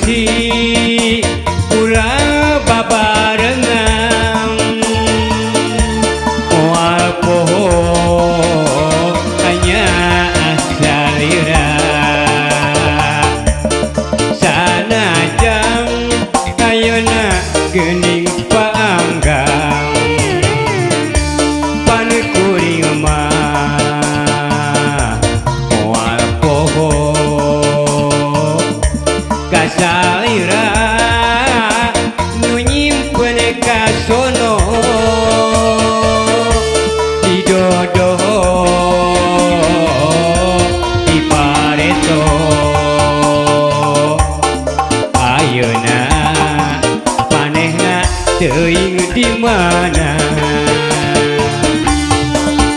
kungsi urang babarengan moal poho hanya salira sanajan ayeuna geuning paanggang pan kuring mah moal poho kasalira nu nyimpen kasono didodo di pareto ayeuna manehna teuing di mana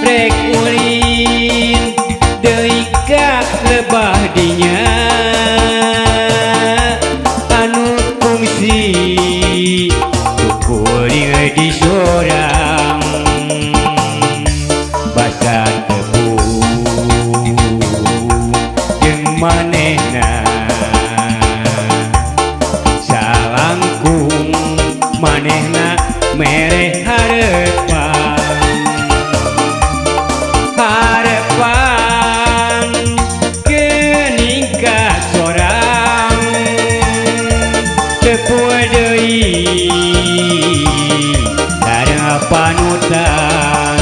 rek ulin deui ka lebah dinya anu kungsi kuring di sorang basa tepung jeung manehna salangkung manehna mere harepan harepan geuning ka sorang tepung deui sareng panutan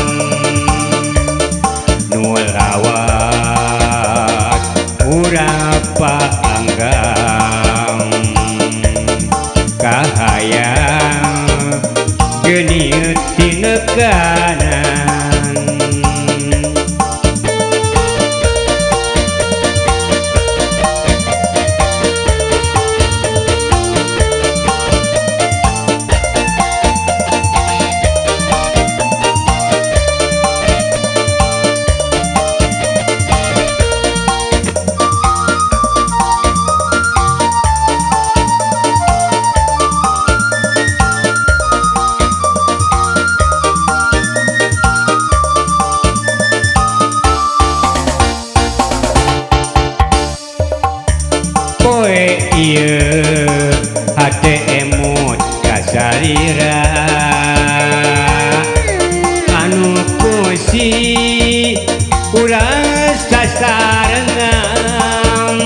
nu lawat urang paanggang kahayang geuning tinekanan. Poe ieu hate emut kasalira anu kungsi urang sasarengan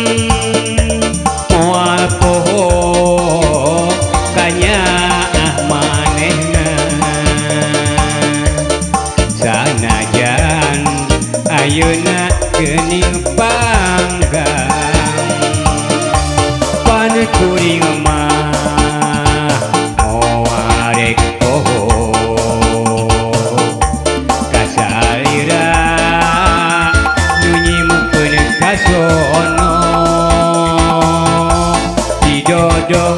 moal poho kanyaah manehna sanajan ayeuna geuning panggang pan kuring mah moal rek poho kasalira nu nyimpen kasono didodo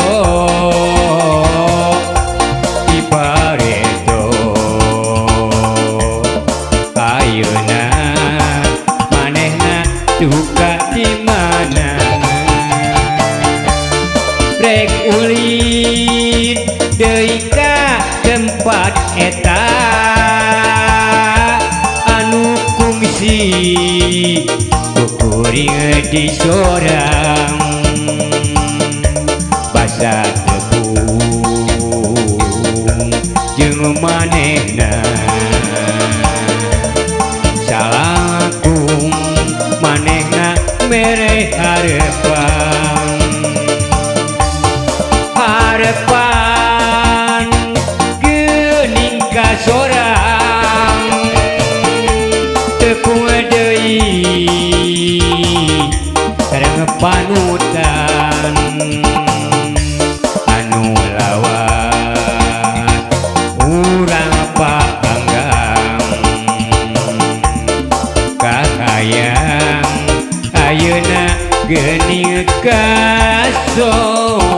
di pareto ayeuna manehna duka di mana rek ulin deui ka tempat eta anu kungsi kuring di sorang basa tepung jeung manehna salangkung manehna mere harepan harepan geuning ka sorang tepung deui sareng panutan anu lawat urang paanggang kahayang ayeuna geuning kasono.